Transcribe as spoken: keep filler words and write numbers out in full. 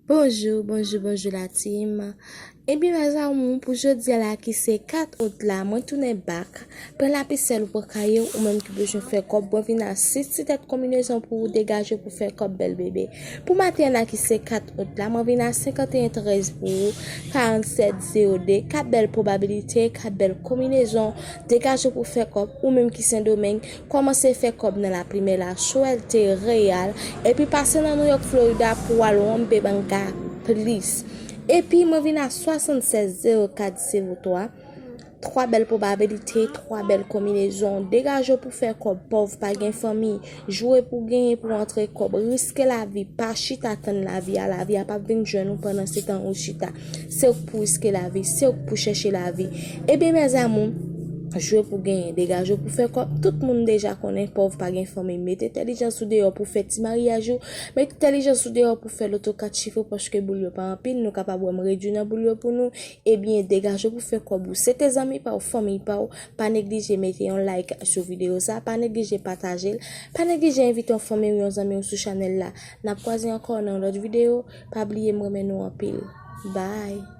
Bonjou, bonjou, bonjou la team. Ebyen, mes amours, pou jodi a la ki se kat out la, mwen tounen back. Pran lapis, sèl ou pran kaye w, ou menm ki bezwen fè kòb, mwen vin a sis ti tèt konbinezon pou ou, degaje w pou fè kòb, bèl bebe. Pou maten an la ki se kat out la, mwen vin a senkanteyen trèz pou ou, karannsèt zewo de, kat bèl pwobabilite, kat bèl konbinezon, degaje w pou fè kòb, ou menm ki Sendomeng, kòmanse fè kòb nan lapli, men la swète reyal, epi pase nan New York, Florida pou al wonbe banga plis. Epi mwen vin a swasannsèz zewo kat zewo twa, twa bèl pwobabilite, twa bèl konbinezon, degaje w pou fè kòb, pòv pa gen fanmi, jwe pou genyen pou antre kòb, riske lavi, pa chita tann lavi a, lavi a p ap vin jwenn ou pandan se tan ou chita. Se ou k pou riske lavi, se ou k pou chèche lavi. Ebyen, mes amours, jwe pou genyen, degaje w pou fè kòb. Tout moun deja konnen pòv pa gen fanmi. Mete entèlijans ou deyò pou fè ti maryaj ou. Mete entèlijans ou deyò pou fè loto kat chif ou, paske boul yo pa anpil, nou kapab wè m redui nan boul yo pou nou. Ebyen, degaje w pou fè kòb ou. Se te zanmi pa w, fanmi pa w. Pa neglije mete yon like sou videyo sa, pa neglije pataje l, pa neglije envite yon fanmi ou yon zanmi ou sou chanèl la. N ap kwaze ankò nan yon lòt videyo. Pa bliye m renmen nou anpil. Bye.